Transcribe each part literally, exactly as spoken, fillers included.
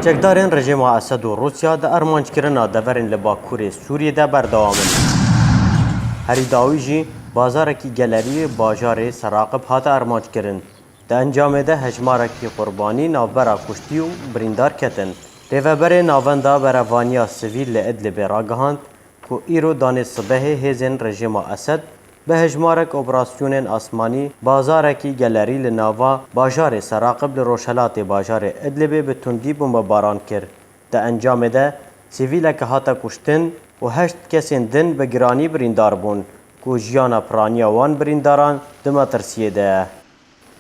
Çekdarên rejîma Esed û Rûsya di armanckirina deverên li Bakurê Sûriyê de berdewam in. Herî dawî jî bazarekî gelerî bajarê Seraqib hate armanckirin. Di encamê de hejmarekî qurbanî navbera kuştî û birîndar ketin. Rêveberê Navenda Berevaniya Sivîl li Idlibê ragihand ku îro danê sibehê hêzên rejîma Esed bi hejmarek operasyonên asmanî bazarekî gelerî li nava bajarê Seraqib li rojhelatê bajarê Idlibê bi tundî bombebaran kir. Di encamê de sivîleke hate kuştin û heşt kesên din bi giranî birîndar bûn ku jiyana piraniya wan birîndaran di metirsiyê de ye.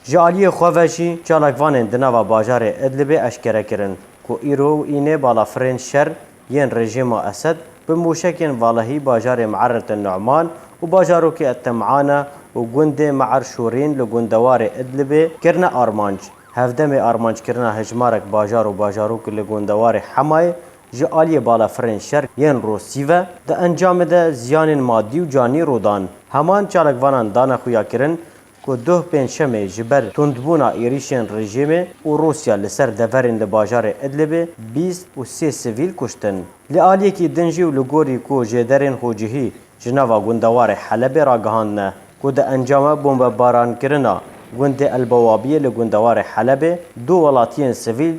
Ji aliyê xwe ve jî çalakvanên di nava bajarê Idlibê eşkere kirin ku îro û înê balafirên şer yên rejîma Esed bi mûşekên valahî bajarê Me'eret Nu'man û bajarokê Tem'ana û gundê Me'er Şûrîn li gundewarê Idlibê kirine armanc. Hevdemê armanckirina hejmarek bajar û bajarok li gundewarê Hemayê ji aliyê balafirên şer yên Rûsî ve di encamê de ziyanên madî û canî rû dan. Heman çalakvanan dane xuyakirin ku doh pêncşemê ji ber tundbûna êrîşên rejîmê û Rûsya li ser deverên li bajarê Idlibê bîst û sê sivîl kuştin. Li aliyekî din jî û li gorî ku jêderên xwecihî ji nava gundewarê Helebê ragihandine ku di encama bombebarankirina gundê El Bawabiyê li gundewarê Helebê du welatiyên sivîl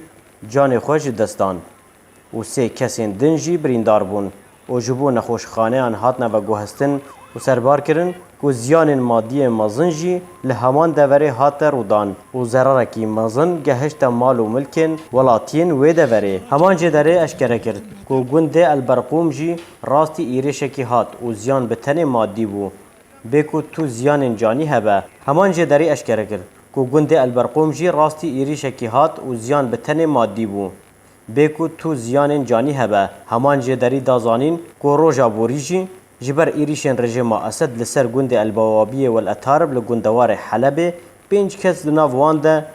canê xwe ji dest dan û sê kesên din jî birîndar bûn û ji bo nexweşxaneyan hatine veguhestin û serbar kirin ku ziyanên madiyê mezin jî li heman deverê hate rûdan û zerarekî mezin gehişte mal û milkên welatiyên wê deverê. Heman jêderê eşkere kir ku gundê El Berqûm jî rastî êrişekî hat û ziyan bi tenê madî bû. Bê ku tu ziyanên canî hebe. Heman jêderî eşkere kir ku gundê El Berqûm jî rastî êrîşekî hat û ziyan bi tenê madî bû. Bê ku tu ziyanên canî hebe. Heman jêderî da zanîn ku roja borî jî ji ber êrîşên rejîma Esed li ser gundê El Bawabiyê Wel Etarib li gundewarê Helebê pênc kes di nav wan de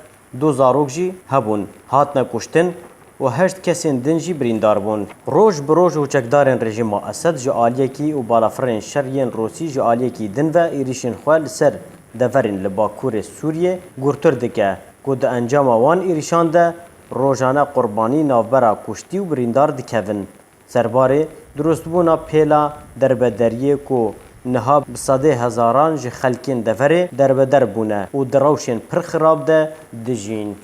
du zarok jî hebûn, hatine kuştin û heşt kesên din jî birîndar bûn. Roj bi roj û çekdarên rejîma Esed ji aliyekî û balafirên şer yên Rûsî ji aliyekî din ve êrîşên xwe li ser deverên li Bakurê Sûriyê gurtir dike ku di encama wan êrîşan de rojane qurbanî navbera kuştî û birîndar dikevin. Serbarê dirustbûna pêla derbederiyê ku niha bi sedê hezaran ji xelkên deverê derbeder bûne û di rewşên pir xirab de dijîn.